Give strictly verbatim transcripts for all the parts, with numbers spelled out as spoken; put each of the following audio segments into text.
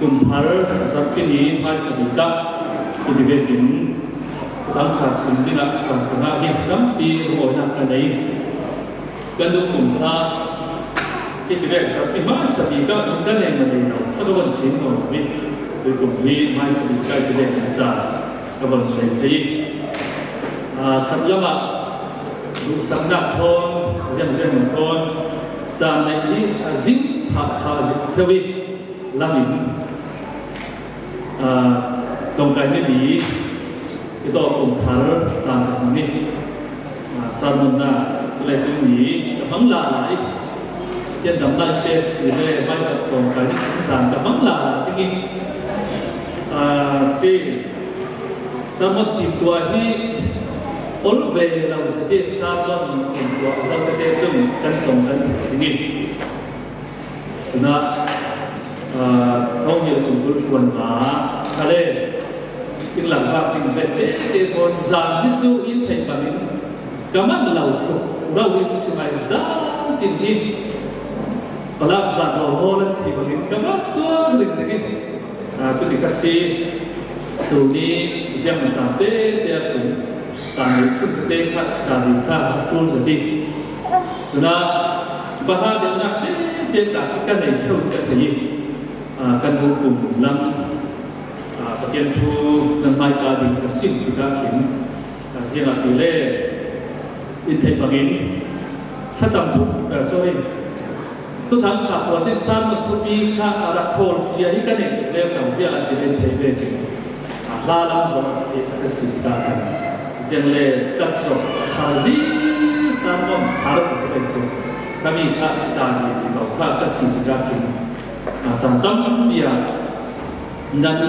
Kum thar zarhpi ni hmaisa bik ah hiti vekin Thuthang ṭha sim dingah chang ka ngah hi. Tampi lungawinak ka nei. Kan duh kum kha hiti vek zarhpi hmaisa bik ah kan ka nei ma nei lo kha ka von sim nawn lo hi. Tuikum hi hmaisa bik ah hiti vek in caan ka von nei thei hi. Aa, khat lamah duhsaknak thawn, ziangziang thawn caan neih hi a zing phah phah zik theu hi. Lamin, aa, tlawngkai ni li i tawh kum thar caan ka hmang hi. Aa, sermon-na cule tuni ka hmang lala i thiandamna i pek si le hmaizat tlawngkai ni caan ka hmang lala ding i, aa, si sermon timtuah hi ol ve lo si ti sermon timtuah zo tete cun kan tong kan ding i. Cunah, aa, thawngil kum kul hluan hna kha le in langvak ding ve tete thawn zan hi cu in theih bangin ka man lo tuk rau hi cu si ngai zan tin hi palak zan lo haw lan thi bangin ka man suak ring ding in, aa, cuti ka si. Suni ziang caan tete a kum caan neih sun tete kha study kha a ṭul zet i. Cunah bahna deuhnak tete tla khi ka nei ṭheu ka thei i, aa, kan hmuh kum lam, aa, Pathian thu nan hmaika ding ka sim tikah khin, aa, ziangahtile in theih bangin thlacam thu, aa, sorry, Thuthang ṭha puan ding sermon thupi kha a rak khawl cia hi ka neih tuk lem lo ziangahtile in theih vekin, aa, hla lam zong a feh kha ka si tikah khan ziang le tlat zong a khar ding sermon thar ka pei cu ka mi kha study ti lo kha ka si tikah khin, aa, caan tampi ah nan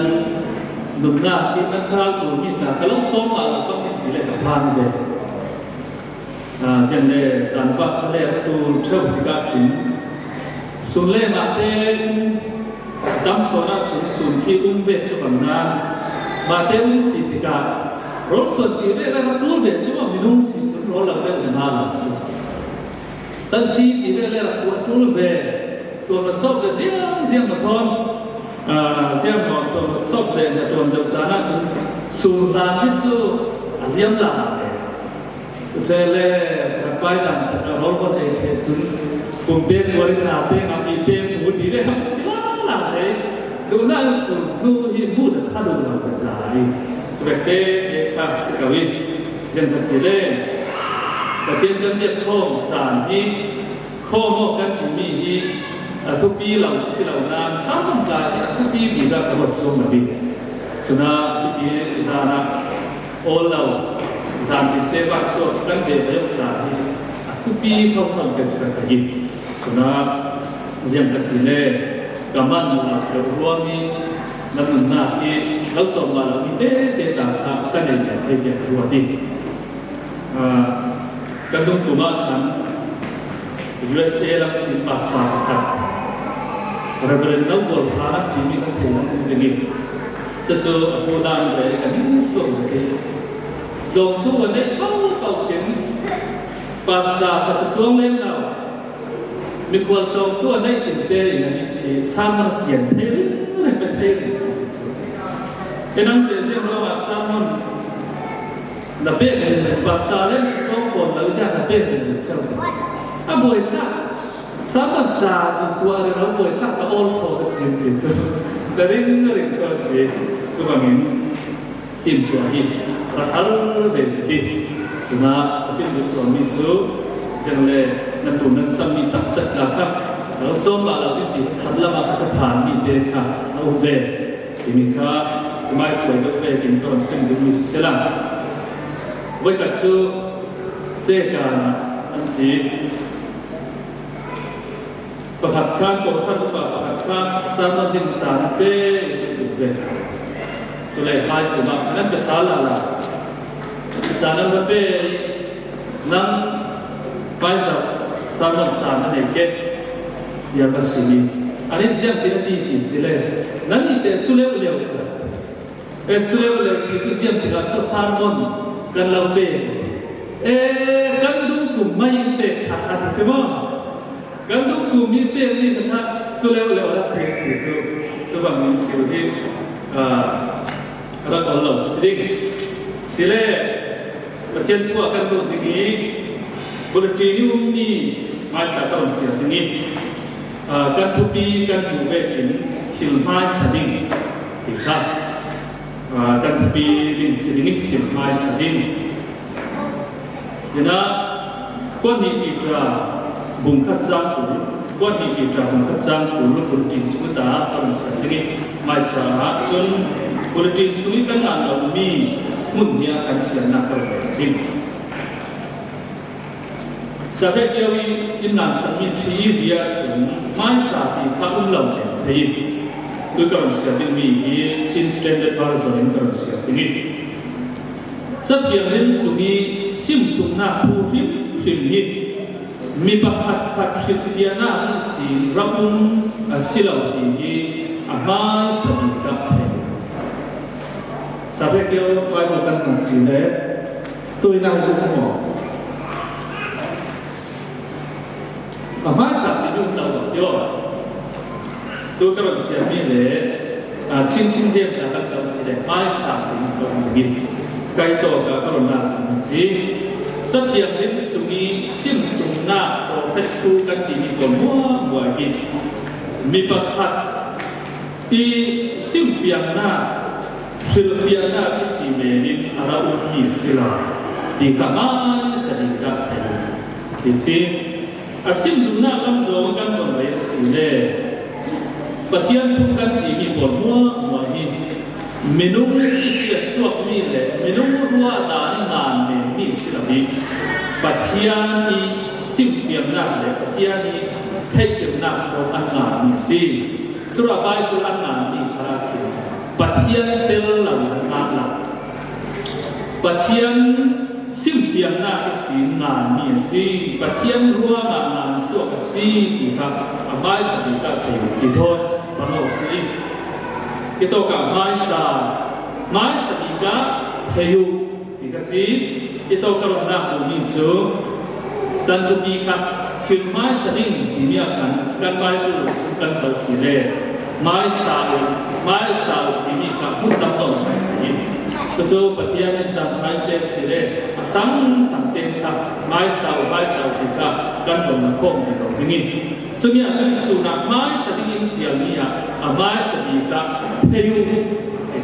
nunnak i nan thlarau ṭulmi tla ka lo cawm ah lo pang in ti le ka phan ve. Aa, ziang le zanvak kha le a ṭul ṭheu tikah khin sun le mahte um tam sawn ahcun sun khi um ve cu bang nan mahte um si tikah rawl suan ti le le a ṭul ve cu a minung si cun rawl lo deuh hna lo cu. Tan si ti ve le rak tuah ṭul ve, tuan a sawh ve ziang ziang na thawn, aa, ziang maw tuan a sawh ve na tuan deuh caan ahcun sun hlan hi cu a liam lala ve. Cu ṭhe le, rak pai dan tak a rawl von ei ṭheh cun, pumte puar in na peng a pite pu ti ve hang si lala ve. Duhnak in sun hnu hi hmuh a ṭha duh lo zet lai. Cu vek te te kha si ko i, ziang kha si le, Pathian kan biak khawm caan hi, khawm aw kan timi hi a thupi lo cu si lo nain, sermon tla hi a thupi bik ah ka ruat cuang lo i, cunah hihi zan ah awl lo, zan tinte vak suak kan ve ve awk tla hi a thupi kho kho ke cu ka thei i, cunah ziang ka si le ka man lo deuh ruang i, nan nunnak i lo cawm lo mi tete tla kha ka nei ve thei tiah ka ruat i, aa, kan dungtum ah khan U S A lam sin pastor pakhat, Reverend No Bual Phan an timi kan thei lam ding i, cucu a hmuhdan ve kan in suak zet i, tlawmtu a neih paohpaoh khin pastor ka si cuang lem lo, mikhual tlawmtu a neih tinte in a nih khi sermon a kian thei ringring, pe thei ringring ti cu. Enang te ziang ruangah sermon na pek ringring, pastor le si cuang fawn lo ziah na pek ringring ṭheu. A buaithlak, sermon study tuah rero buaithlak ka awl saw ka tling ti cu. Ka ringring ṭheu ti cu bangin timhtuah hi rak har ve si ti. Cunah a sim duh sawnmi cu ziang le nan tum nan sammi taktak tla kha a lo cawm lo ding ti khat lam ah kha ka phanmi te kha a um ve. Timi kha ka mai suai deuh vekin ka van sim duhmi si sehla, voikhat cu cekan an ti. Pakhat khan kawhhran upa pakhat khan sermon ding caan pe in tuk ve. Cule hmai kum ah khan an pe sal lala. Caan an va pe i, nang hmaizarh sermon caan na nei ke, tiah va sim i, an in ziangtin a ti ti si le, nannih te cu leu leu. E, cu leu leu ti cu ziangtin ah so sermon kan lo pe? E, kan dungkum mai in pek kha a ti cu maw? Kan dungkum mi pekmi kha cu leu leu a rak pek ti cu. Chubangin thil hi, ah, a rak ol lo chu si ding. Sile, Pathian thu ah kan lut ding i, bulletin i um mi hmaisa ka run siar ding i, ah, kan thupi kan hmuh vekin thil hmaisa ding ti kha, ah, kan thupi ding si ding i, thil hmaisa ding. Tina, Kuan ni Peter bung khat chang kul, Kuan ni Peter bung khat chang kul, kul tin sung ta, ka run siar ding i, hmaisa ah chun, kul tin sung i kan ngan lo mi, hmun hi a kan siar na ka run ding. Sa he keu i, in ngan sa mi thi i via chun, hmaisa ti kha um lo ne thei i, tu ka run siar ding mi hi, Chin Standard Version in ka run siar ding i. Cathiang lim sung i simsukna thu hrimhrim hi mi pakhat khat hrilhfiahna ihsin ra um a si lo ti hi a hmaisa bik ah thei. Sa he keu Bible kan hman si le, tui nai duk maw? A hmaisa ti dun lo lo tio. Tu ka run siar mi le, a, Chin King James ka kan zo si le, hmaisa ti dun lo lo ding i. Kai to ka ka run na si. Cathiang lim sung i simsukna prophet thu kan ti mi ko mua mua hi. Mi pakhat i simfiangna, hrilhfiahna i si menin a ra um mi si lo ti kha hmaisa bik ah thei ti si. A sim duhna lam zawng kan ton rei a si le, Pathian thu kan ti mi pawl mua mua hi minung i siatsuak mi le minung ruahna i ngan men mi si lo hi. Pathian i simfiangna le Pathian i theihkemna thawn an ngan mi si. Cura Bible an ngan mi kha khi Pathian tel lo an ngan lo. Pathian simfiangna ihsin ngan mi a si. Pathian ruangah ngan suak a si ti kha a hmaisa bik ah thei uh ti thawn bang awk si. I tawkah hmaisa, hmaisa bik ah thei uh ti kha si. I tawk ka run nak duh mi cu kan thupi kha thil hmaisa ding timi ah khan kan Bible sung kan zoh si le hmaisa uh, hmaisa uh timi kha hmun dang lo kan ti. Cucu Pathian in caan ṭha in tel si le a sangsang tein kha hmaisa uh, hmaisa uh ti kha kan von khawm ti lo ding i, cumi ah tuihsun ah hmaisa ding in fialmi ah a hmaisa bik ah thei uh a si.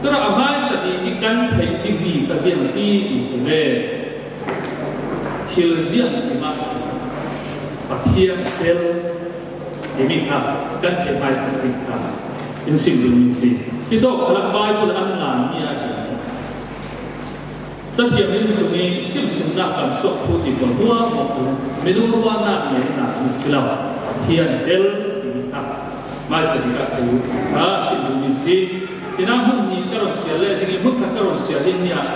Cun a hmaisa bik i kan theih dingmi kha ziang si ti si le thil ziang ti mah Pathian tel timi kha kan theih hmaisa ding kha in sim dingmi si. Hi tawk khalah Bible an nganmi ah hin Cathiang lim sung i simsuknak kan suak thu ti pawl hmuahhmuah kha minung ruahnak ngennak mi si lo, Pathian tel timi kha hmaisa bik ah thei uh ti kha sim dingmi si. Hinah hmun hnih ka run siar le ding i hmun khat ka run siar ding mi ah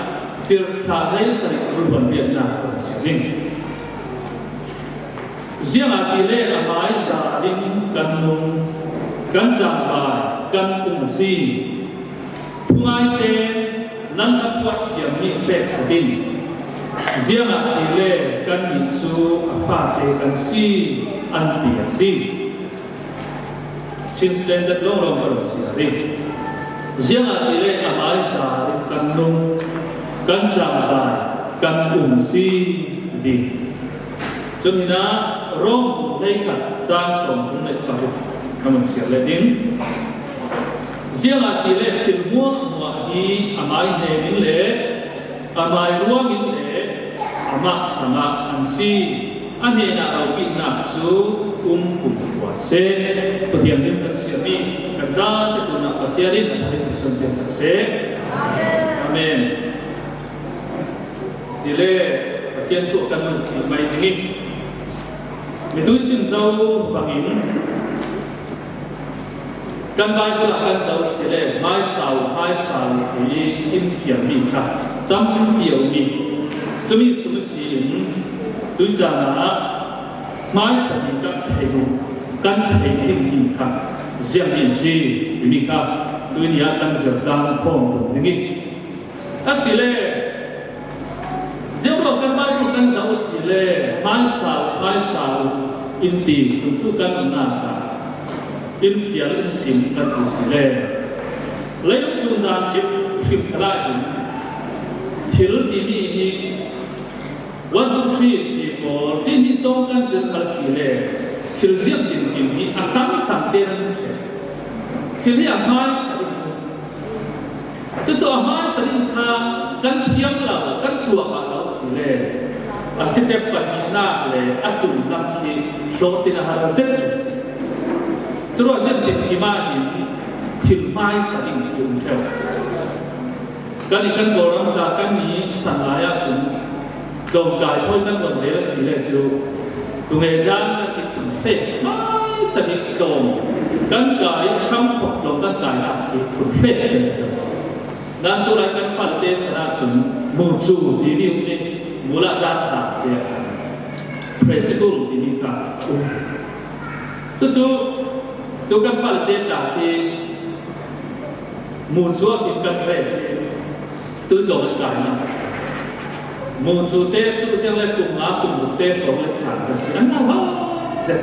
tirhthlah hlei sarih rulhuan riatnak ka run siar ding. Ziangahtile amai za ding kan nung, kan cangvai kan um a si. Thungaite nan a puah thiammi pek khat in, ziangahtile kannih cu a fate kan si, an ti a si. Chin Standard lawng lawng ka run siar ding. Ziangahtile amai za ding kan nung, kan cangvai kan um si, a ti. Cun hinah Rom hleikhat cang sawmthum le paruk a run siar le ding. Ziangahtile thil hmuahhmuah hi amai hnen in le amai ruangin le amah hrangah an si. A hnenah ropitnak cu um kumkhua seh. Pathian lim kan siarmi kan zate tunah Pathian in a thar in thisen piaksak seh. Amen. Sile Pathian thu kan nun cih mai ding i, mitui sim zo bangin kan Bible ah kan zoh si le hmaisa uh, hmaisa uh ti in fialmi kha tampi a um i, cumi sung si in tui caan ah hmaisa bik ah thei uh, kan thei dingmi kha ziangmi a si timi kha tui ni ah kan zirtlang khawm tum ding i, asile zianglo kan Bible kan zoh si le hmaisa uh, hmaisa uh in ti zumtu kan umnak ah In fial in sim kan ti si le, leitung dan hrim hrim kala hin thil timi hi one, two, three, people, tin hi tong kan zir khal si le, thil ziak din din hi a sang sang te nan thei. Thil hi a hmai sa ding. Cucu a hmai sa ding kha kan thiam lo, kan tuak a lo si le, a si ṭep pahnih nak le a tlung lam khi hlawh cin a har zet lo si. Curuah ziak din kim ah hin thil hmai sa ding hi um ṭheu. Kan i kan Kawlram tla kan ni san lai ah cun, tlawngkai thawi kan tlawng rel a si le cu, tunge dan kan ti phun hrek hmaisa bik tlawng kan kai, hram thawk tlawng kan kai nak ti phun hrek kan ti. Nan tu lai kan fale te san ah cun, mucu timi um i, mula dan dan te ah khan preschool timi kha um. Cucu tu kan fale te tla khi mucu ah khin kan rel. Tuitlawng an kai hna. Mucu te cu ziang le kum nga kum ruk te tlawng le ṭhan ka si. An nauhak zet.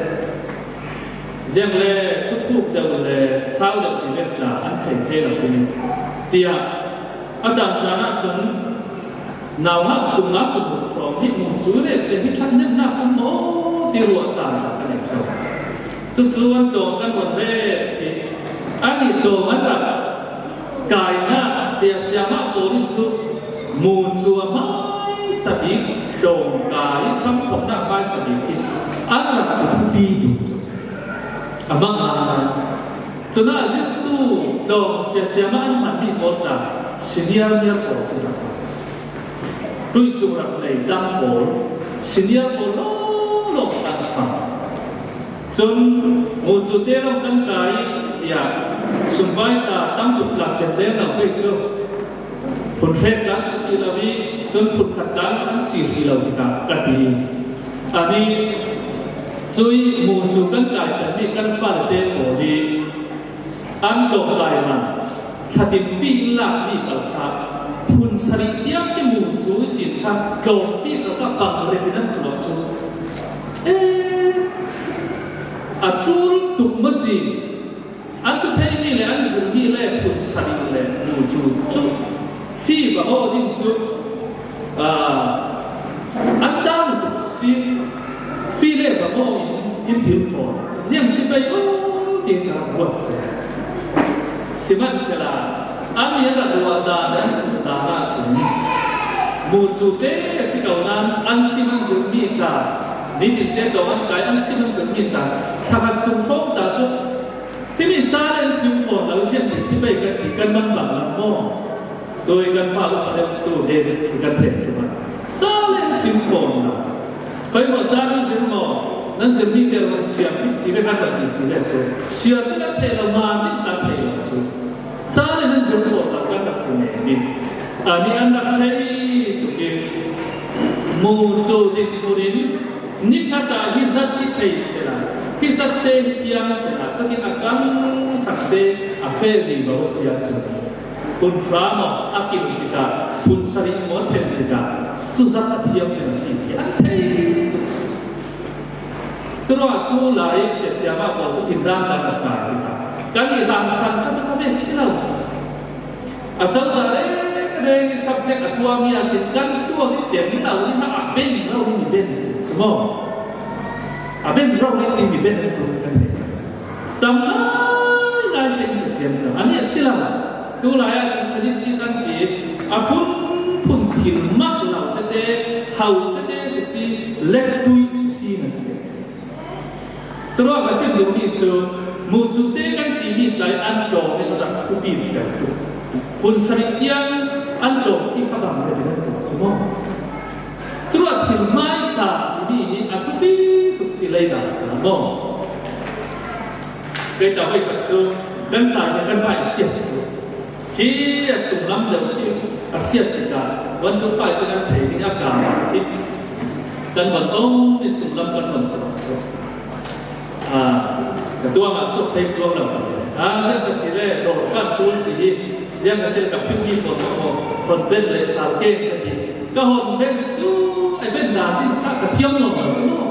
Ziang le thuthuk deuh le sau deuh ti vek tla an thei thei lo ding. Tiah a caan caan ah cun nauhak kum nga kum ruk hrawng hi mucu rel te hi ṭhathnemnak um maw ti ruah caan kha ka nei ko. Cucu an tlawng kan von ret hi an i tlawng an rak kainak sia siamah pawl in cu mucu a hmaisa bik tlawng kai, hramthawknak hmaisa bik hi an rak ti thupi duh cu a mang ngai. Cun a zirhtu tlawng sia siamah an hmanmi pawl tla senior niar pawl si taktak. Tuih cung rak nei dang pawl, senior pawl lawng lawng an hmang. Cun mucu te lawng kan kai tiah sumpai ta tam tuk tlak cem leng lo pei cu phun hrek tla an si hrih lo i cun phun khat tla an si hrih lo tikah ka ti. Ani cui mucu kan kai pengmi kan fale te pawl i an tlawngkai man thlatin fih in lakmi kal kha phun sarih tiang khi mucu ihsin kha tlawng fih kal kha bang rep in an tuah cu. Eh, a ṭul tuk maw si? An thu theimi le an zirmi le phun sarih le mucu cu fih va aw ding cu, aa, an tang tuk si. Fih le va aw in in thil fawn ziang si pei aw ti ka ruat si. Sihmanhsehla an i rak ruah dan le an hmuh dan ahcun mucu te a si ko nain an sim an zirmi ta, nitin te tlawng an kai an sim an zirmi ta, thlakhat sung hrawng ta cu himi ca le an sim fawn lo ziang ti si pei kan ti kan man bang lam maw? Tui kan fa upa deuh tu David khi kan hrem ṭum ah ca le an sim fawn lo. Khoimaw ca nan zir maw? Nan zirmi te ruang siam ti ve kan rak ti si le cu siam ding a thei lo, man ding ka thei lo cu ca le nan zir fawn lo kan rak ti ngai mi. Ani an rak thei tuk i mucu dik hmun in nikhat ah hi zat hi thei sehla, hi zat te hi thiang sehla, cutin a sang sak te a feh vivo si ahcun phun hra maw a kim tikah, phun sarih maw a thlen tikah cu zat a thiam ding a si ti an thei tuk. Curuah tu lai sia siamah pawl cu tindan kan rak kai tikah kan i hlan san kha cu ka vek si lo. A cozah reng reng i subject a tuahmi ah khin kan thluak i tlem lo ding ah a ben lo ding mi ben cu maw? A ben lo ding timi ben an tum kan thei. Tam ngai ngai in Pathian cang. Ani a si lo. Tu lai ah cun sadit ti kan ti. A phun phun thil mak lo tete, hau tete si si, lektui si si nan ti. Curuah ka sim dingmi cu mucu te kan timi tlai an tlawng in rak thupi deuh tuk. Phun sarih tiang an tlawng hi kha bang rep in an tuah cu maw? Curuah thil hmaisa timi hi a thupi tuk si lei dah maw? Kei ta voikhat cu kan sa hi kan hmaisiat cu. Khi a sunglam deuh khi a siat tikah one two five cu kan thei ding a ka khi kan van om i sunglam kan van tuah cu. Ah, ka tuang ah suak thei cuang lo. Ah, ziang ka si le dawr kan tul si hi. Ziang ka si le ka philh mi pawl maw, hon ben le sal ke ka ti. Ka hon ben cu ai ben dan ding kha ka thiam lo cu maw?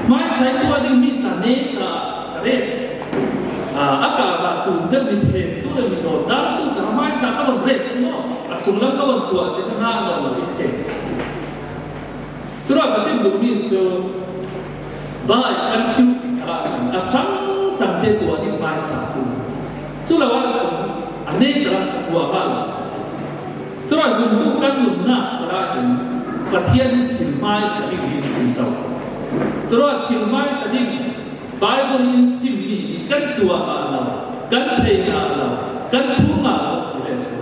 Hmaisai tuah ding mi ka ne ka ka ret. A, a kah a tum deuh mi phen tu le mi dawn dang tu kha hmaisa ka van rek chu maw, a sung lam ka van tuah zel kha ngah nawn lo i phen. Chura ka sim duh mi chu, bai kan phiu ti kha a sang sangte tuah ding hmaisa tu. Chu lo ah chun a nei ta lam kha tuah ngah lo. Chura zumtu kan nunna kha ah hin Pathian in thil hmaisa ding hi in sim zo. Chura thil hmaisa ding Bible in sim mi hi kan tuah ngah lo, kan thei ngah lo, kan thu ngah lo si le chu,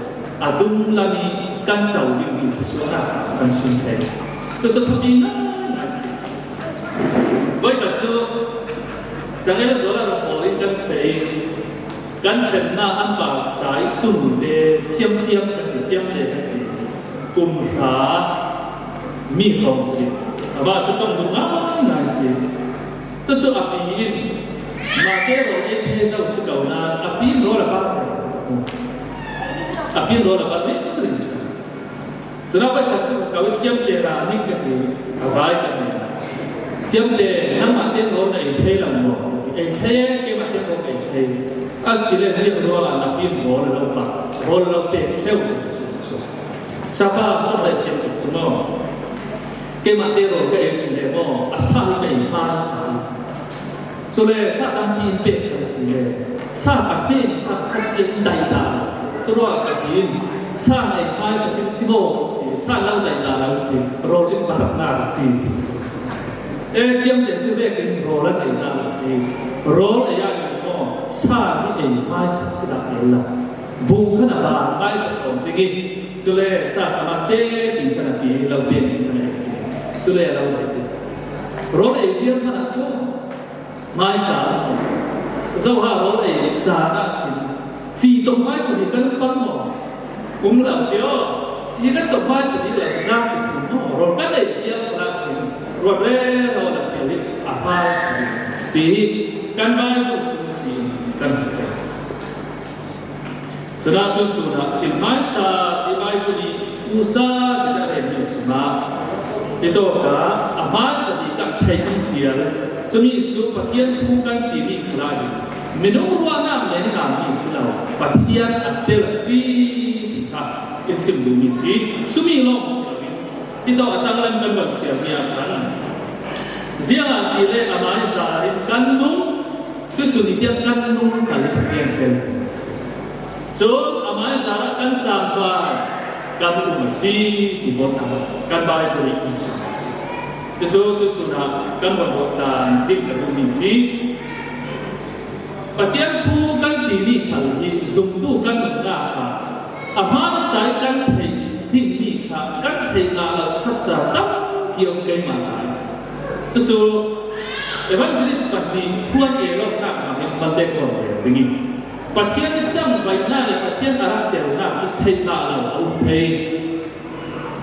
a dum lam i kan zo ding mi thusuahna kan sun thei. Chu chu thupi ngai ngai si. Voi ka chu, chang el zo la ro pawl in kan fei, kan thlenna an pa tai tu nu te, thiam thiam kan ti thiam te kan ti. Kum hra mi khawng si. A va chu tong dum ngai ngai si. Tu chu a pi in, mate rawl ei phei zo si ko nan, a pi in rawl a bar. A pi in rawl a bar ring ring. Chu na vai ka chu ka thiam te ra ning ka ti, a vai ka ni. Thiam te, nangmah te rawl na ei phei lam maw? Ei phei, keimah te rawl ei phei. A si le ziak ruangah na pi in rawl a lo pa, rawl a lo pek theu. Sapa tawk lai thiam tuk chu maw? Keimah te rawl ka ei si le maw? A sa hi ka ei hmaisa. Chule sa tampi in pek kan si le. Sa ka hnen ka khat tiang in dai ta. Churua ka ti in, sa na ei hmaisa cing ci maw? Ti, sa lo dai ta lo ti. Rawl in pathakna ka si ti. E, thiam te chu vekin rawl a ei ta lo ti. Rawl ei a ei maw? Sa hi ei hmaisa si dak ei lo. Bung khan a ban hmaisa sawm ding in, chule sa kha ma te ding khan a ti, lo te ding khan a ti. Chule a lo te ding. Rawl ei vial khan a ti. Hmaisa. Zo ha rawl ei cha na kin. Chi tawh hmaisa ding kan pan maw. Um lo ti aw. Chi kan tawh hmaisa ding lo cha ki thum maw. Rawl kan ei vial khan a ti. Rawl re rawl a ti a hmaisa ding. Ti kan Bible sung si kan. Chuna tu suna thil hmaisa ti Bible i usa zina rem mi suna. I to ka a hmaisa ti kan thei in fial. Chumi chu Pathian thu kan ti mi khala hi. Minung ruahnak le ni mi si lo. Pathian a tel a si ti kha in sim duh mi si. Chumi lawng si lo in. I to a tanglam kan ban siam mi a khan. Ziang a ti le a hmaisa in kan nung. Tusun i tiang kan nung kal i Pathian tel. Chun a hmaisa ah kan changvai, kan um a si, ti bawt a kan Bible i sim a si. Ti chu tusun ah kan bawt bawt tan ding kan um i si. Pathian thu kan ti mi kal hi zumtu kan nunnak ah a hmaisa i kan theih ding mi kha kan theih ngah lo khat za tam kiam keimah kai. Tucu evangelist pahnih thuan e lawknak ah hin malte kawn ve ding in Pathian i changvaihna le Pathian a rak telnak hi theih ngah lo a um thei.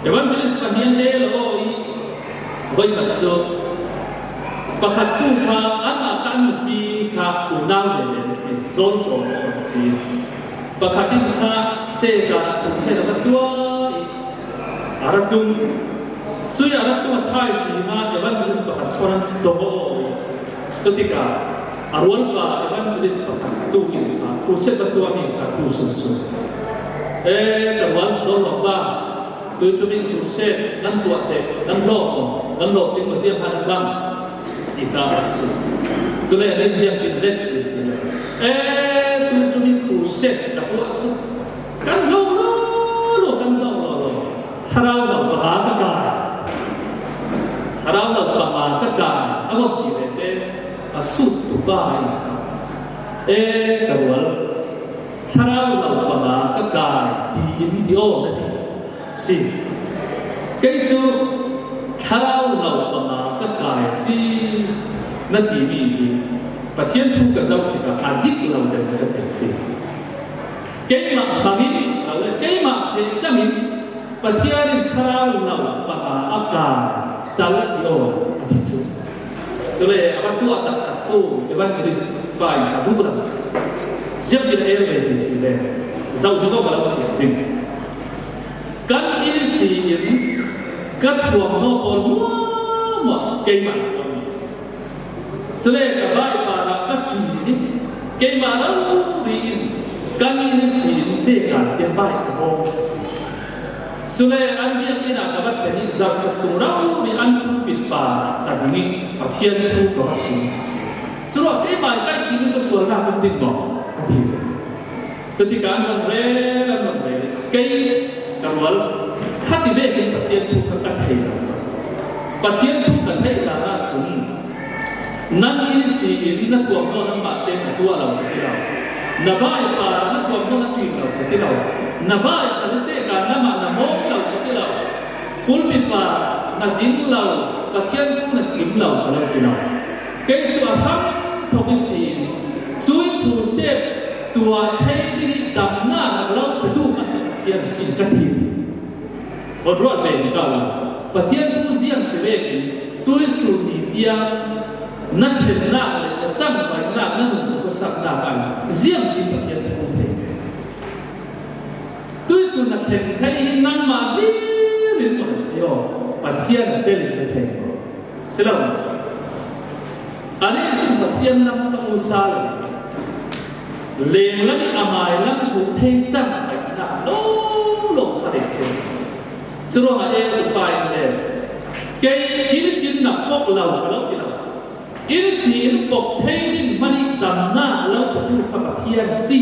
Evangelist pahnih an e lo aw i voikhat cu pakhat tu kha an ah kha an nupi kha unau ve ve an si, zawn kawn an si. Pakhat in kha ceka ah khuhset a va tuah i a ra tlung. Cui a ra tlung a thaizing ah evangelist pakhat khuan an dong aw. Cutikah a rualpa evangelist pakhat tu in kha khuhset va tuah in kha thu sun cu. E, ka rual zawn lawng pa, tui ṭum in khuhset nan tuah teh, nan hlawh maw, nan hlawh tling maw ziang kha nan bang. Ti ta a si. Cule nen ziang kin let ti si le. E, tui ṭum in khuhset ka tuah cu. Kan lo lo lo, kan lo lo lo. Thlarau lo panga ka kai. Thlarau lo panga ka kai. A vawt ti ve te a sut tu pa in ka. E, ka rual. Thlarau lo panga ka kai, tiin ti aw na ti. Si. Kei cu thlarau lo panga ka kai si na timi hi Pathian thu ka zoh tikah a dik lo deuh ka thei si. Keimah hmangin, keimah feh tlamin Pathian in thlarau lo panga a kai tal ti aw a ti cu. Cule a va tuah taktak tu evangelist pa in a duh lo cu. Ziangtin a el ve ti si le, zoh hnu ka lo siam ding. Kan inn si in ka thuam naw pawl hmuahhmuah keimah ka um si. Cule ka bai parah ka ṭi in Keimah rori in kan inn si in cek a cian bai ka bawm. Cule an biakinn ah ka va thlen i zarhkhat sung rori an pulpit par ka ding i Pathian thu ka va sim. Curuah keimah i kaihkik in sualsualnak um ding maw? A ti ve. Cutikah an van rel, an van rel. Kei ka rual khat i vekin Pathian thu kha ka thei lo sa. Pathian thu ka theih dan ahcun, nang inn si in na thuamhnaw nangmah te na tuah lo ka ti lo. Na bai par na thuamhnaw na ṭin lo ka ti lo. Na bai a na cek a namah na mawk lo ka ti lo. Pulpit par na ding lo, Pathian thu na sim lo ka lo ti lo. Kei cu a hram thok i si in, cui crusade tuah thei ding i damnak a lo petu Pathian si ka ti. Von ruat ve ni ka u. Pathian thu ziang ti vekin tuisun ni tiang na thlennak le na cangvaihnak, na nun khawsaknak ah ziang ti Pathian thu thei ve. Tuisun na thlen thei hi nangmah hlir in maw na thei aw, Pathian a tel in na thei maw? Si lo. A nih cun Pathian lam ka musa lo. Lenglam i a mailam hmuh thei cang paihnak lo lo kha dei thei. Curuangah e tu pa in le kei inn si in na pok lo ka lo ti lo. Inn si in pok thei ding hmanh i damnak lo petu kha Pathian si.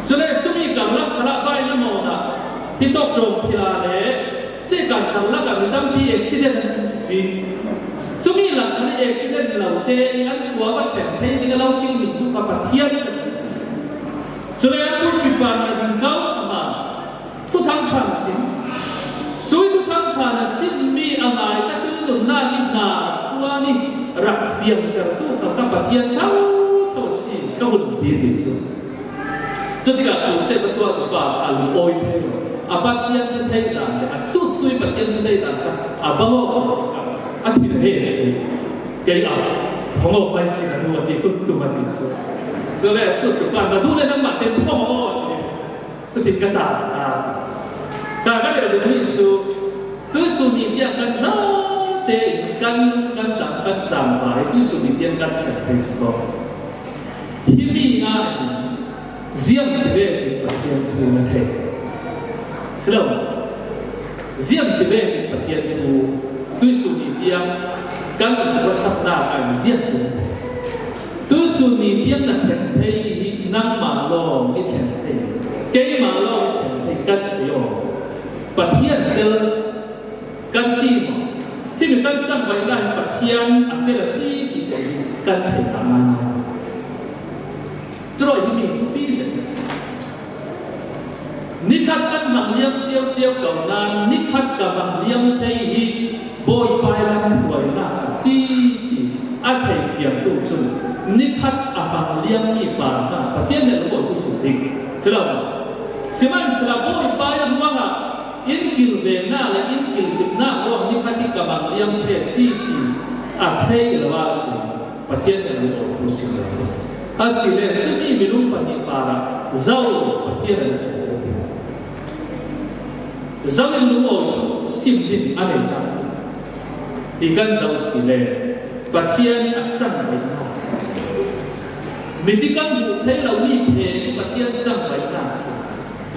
Cule cumi karlak khalah bai na mawnah hi tawk ṭawm phila le cehkan karlak ah mi tampi accident an um si. Cumi lak khan accident lo te i an khua va thlen thei ding a lo kilhim tu kha Pathian ka ti. Cule an pulpit pan ka ding ko ama thuthang ṭha na sim. Cui thuthang ṭha na simmi a ngaithlatu nunnak i hna tuan i rak fiangtertu kha ka Pathian thotho si ka vun ti ti cu. Cutikah crusade a tuahtu pa kha lungawi thei lo. A Pathian thu thei dan le a suttu i Pathian thu thei dan kha a bang awk a thi he cu. Kei ah thong awk mai si na duh a ti, kun tum a ti cu. Cule a suttu pa na duh le nangmah te thong awk a ti. Cuti ka ta ta. Ka ka rel dingmi cu tuisun ni tiang kan zate in kan, kan dam, kan cangvai, tuisun ni tiang kan thlen thei si ko. Himi ah hin ziam ti vekin Pathian thu na thei. Si lo. Ziam ti vekin Pathian thu tuisun ni tiang kan rak saknak ah ziam ti na thei. Tuisun ni tiang na thlen thei hi nangmah lawng i thlen thei, keimah lawng i thlen thei kan thei aw. Pathian tel kan ti maw? Himi kan cangvaihnak hi Pathian a tel a si ti kan thei ngaingai. Curuah himi thupi zet. Nikhat kan hmang liam cio cio ko nain nikhat ka hmang liam thei hi Bawipa i lam hruainak a si ti a thei fiangtu cun nikhat a hmang liammi pa hna Pathian nih a lungawithu si ding si lo. Sihmanhsehlaw Bawipa i ruangah in kilvennak le in kilhimnak ruang nikhat hi ka hmang liam thei a si ti a thei lo ahcun Pathian nih a lungawithu si lo. Asile cumi minung pahnih parah zo Pathian a lungawithu. Zo in lungawithu sim ding a neitak ti kan zo si le Pathian i a cangvaihnak, miti kan hmuh thei lomi phe i Pathian cangvaihnak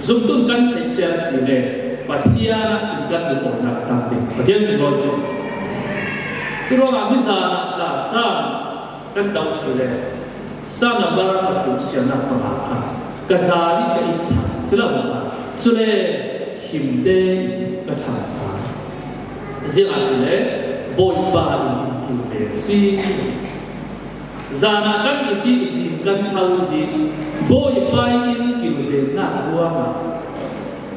zumtun kan theihter si le Pathian ah in kan lungawinak a tam ding. Pathian sunglawi si. Curuangah mizan ah tla sang kan zoh si le Psalm number pathum siarnak panga kha ka zan i ka inn thang si lo. Cule him te ka ṭhan sa. Ziangahtile Bawipa in in kilven si. Zan ah kan it i zing kan tho hi Bawipa in kilvennak ruangah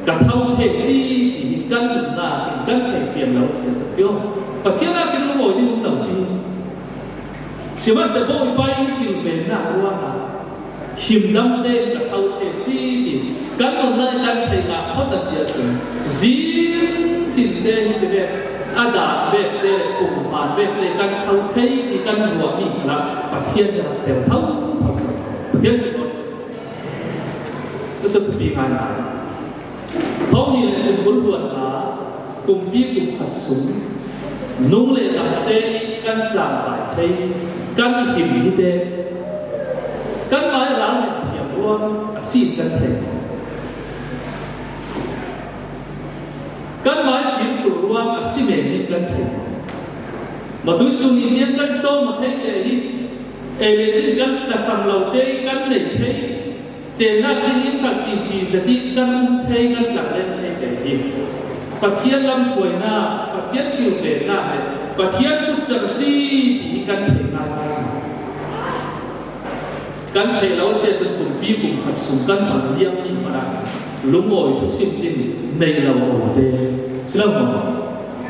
ka tho thei si ti hi kan nunnak in kan thei fiang lo si a, Pathian ah kin lungawi ding um lo ti. Sihmanhsehlaw Bawipa in kilvennak ruangah himdam tein ka tho thei si ti kan nunnak in kan theih ngah phot a si ahcun zing tinte hi ti vek a dan vek te le kum hmaan vek te kan tho thei ti kan ruahmi khalah Pathian nih a rak tel tho tho si. Pathian sunglawi si. Cucu thupi ngaingai. Thawnghnih le kum bul hluan hna, kumpi kum khat sung, nung le dangte i kan cangvai thei, kan i him hi te, Kanmai ral min thiam ruang a si in kan thei. Kanmai fimkhur ruang a si men in kan thei. Matuisun ni tiang kan cawm a thei te hi. Ei le ding kan tasam lo te kan nei thei. Chennak dingin kha sipi zati kan um thei, kan tlangleng thei te hi. Pathian lamhruaina, Pathian kilvenna le Pathian kutcang si ti kan thei ngaingai. Kan theih lo sia cun kumpi kum khat sung kan hman liam mi hmanh ah lungawi thusim in nei lo awte si lo maw?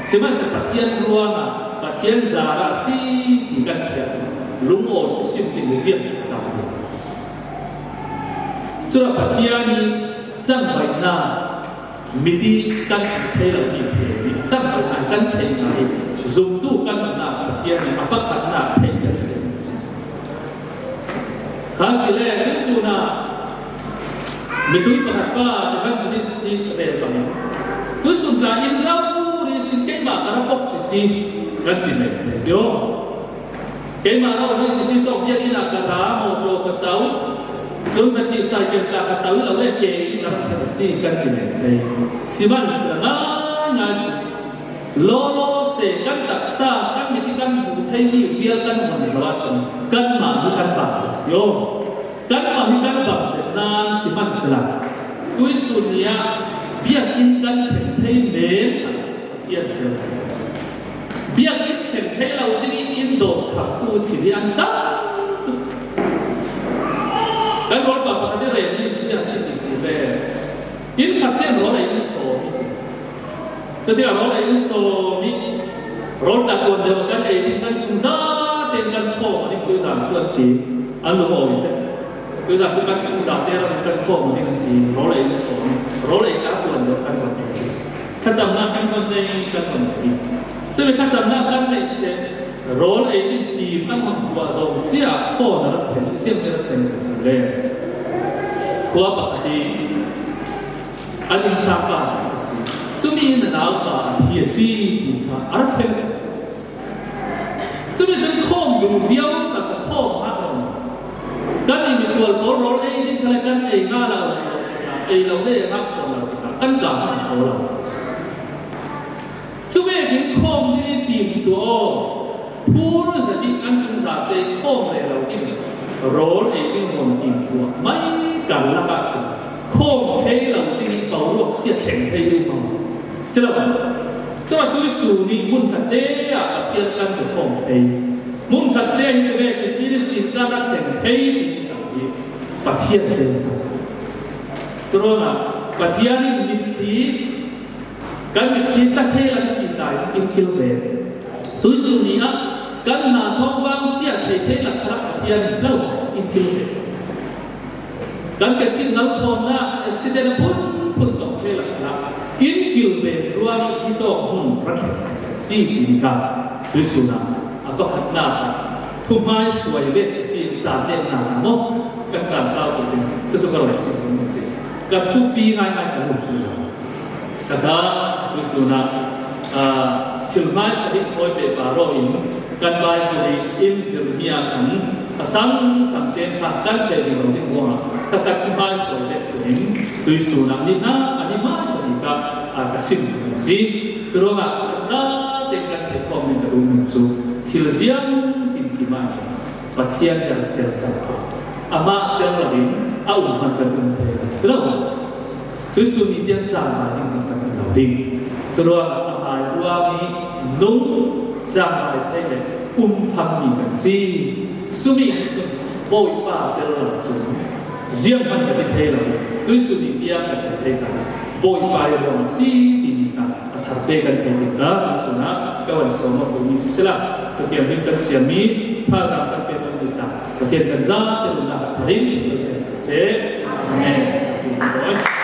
Sihmanhsehlaw Pathian ruangah, Pathian zarah si ti kan theih ahcun lungawi thusim in ziam ta. Cun Pathian i cangvaihnak miti kan thei lo mi thei, cangvaihnak kan thei ngai, zumtu kan nunnak Pathian i a pakhatnak thei kan thei. Kha si le, tuisun ah mitui pakhat pa evangelist hi rel bangin, tuisun ka in lo ri sin keimah ka ra pok si si kan ti mai. Keimah ro ri si si tawk biakinn ah ka ra, motor ka tau, cun ka cih cycle tla ka tau lo le ke in ka ra thlen si kan ti mai. Sihmanhsehlaw ngaingai cu, lawlaw se kan taksa, kan mit i kan hmuh theimi vial kan von zoh ahcun kanmah hi kan bang zet ti aw. Kanmah hi kan bang zet nan sihmanhsehlaw tuisun ni ah biakinn kan thlen thei men kha Pathian tel. Biakinn thlen thei lo ding i in dawt khamtu thil hi an tam tuk. Kan rawlpa pakhat i rel mi cu sia si ti si le, inn khat ten rawl ei in sawm i ti. Cuti a rawl ei in sawm i, rawl tla tuan deuh kan ei ding, kan sungzate kan khawm a ding tuizan cu an ti. An lungawi zet. Tuizan cu kan sungzate ram kan khawm a ding an ti. Rawl ei in sawm i, rawl ei ka tuan deuh kan rak ei ding. Thlacamnak kan rak nei, kan rak nei. Cumi thlacamnak kan neih ṭheh, rawl ei ding ti kan hmang khua zong cia khawm a rak thlen, ziang cia rak thlen ka si le. Khua pakhat i an innsang pa a si. Cumi in a naupa a thi a si ti kha a rak thlen. Cumi cun khawm duh viau kha cu khawm hlah lo. Kan i mitual pawl rawl ei ding kha le kan ei hna lo, ei lo le ngah fawn lo tikah kan ka hmang kho lo. Cu vekin khawm ding i tim tuah aw. Phur zat i an sungzate khawm rero in rawl ei ding von tim tuah mai karlak ah khawm thei lo ding i boruak sia thleng thei ding hmang si lo. Cun a tuisun i hmunkhat te ah Pathian kan tu khawm thei. Hmunkhat te hi vekin inn sin kan a thleng thei ding i Pathian tel sak. Curuangah Pathian in mitthli Kan mitthli tla thei lo si tlai in kilven. Tuisun ni ah kan hna thawngvang sia thei thei lo khalah Pathian in si lo in kilven. Kan ke signal khawmnak accident a phunphun tong thei lo khalah in kilven ruang i tawk hmun rak thei si ti ni ka tuisun ah a pakhatnak ah thuhmai hruai ve si si caan dehnak ah maw kan caan sau tu ding cucu ka roi si si. Ka thupi ngaingai ka lung si. Kata tuisun ah, aa, thil hmaisa ding hawi pehpar aw in kan Baibal i in zirhmi ah khan a sangsang tein kha kan feh ding lo ding ruangah kha kan hmai hawi le tuin tuisun ah ni hna a ni hmaisa ding kha, aa, ka sim ding a si. Curuangah kan zate kan theih khawh ding ka duhmi cu thil ziang tinkim ah hin Pathian tel tel zong kha amah tel loin a um hmanh kan um thei lo si lo. Tuisun ni tiang caan ngai ding kan um lo ding. Curuangah a hmai ruang i nung caan ngai thei le um fangmi kan si. Sumi cun Bawipa tel lo cun ziang hmanh ka ti thei lo. Tuisun ni tiang ka thei thei ta. Bawipa i ruang si timi kha a tharte kan thei ding ta. Tuisun ah ka van sawm awk duhmi si sila Pathian min kan siammi thazaang kan pek awk ding ta. Pathian kan zate nunnak a thar in Jesuh Khrih siseh. Amen.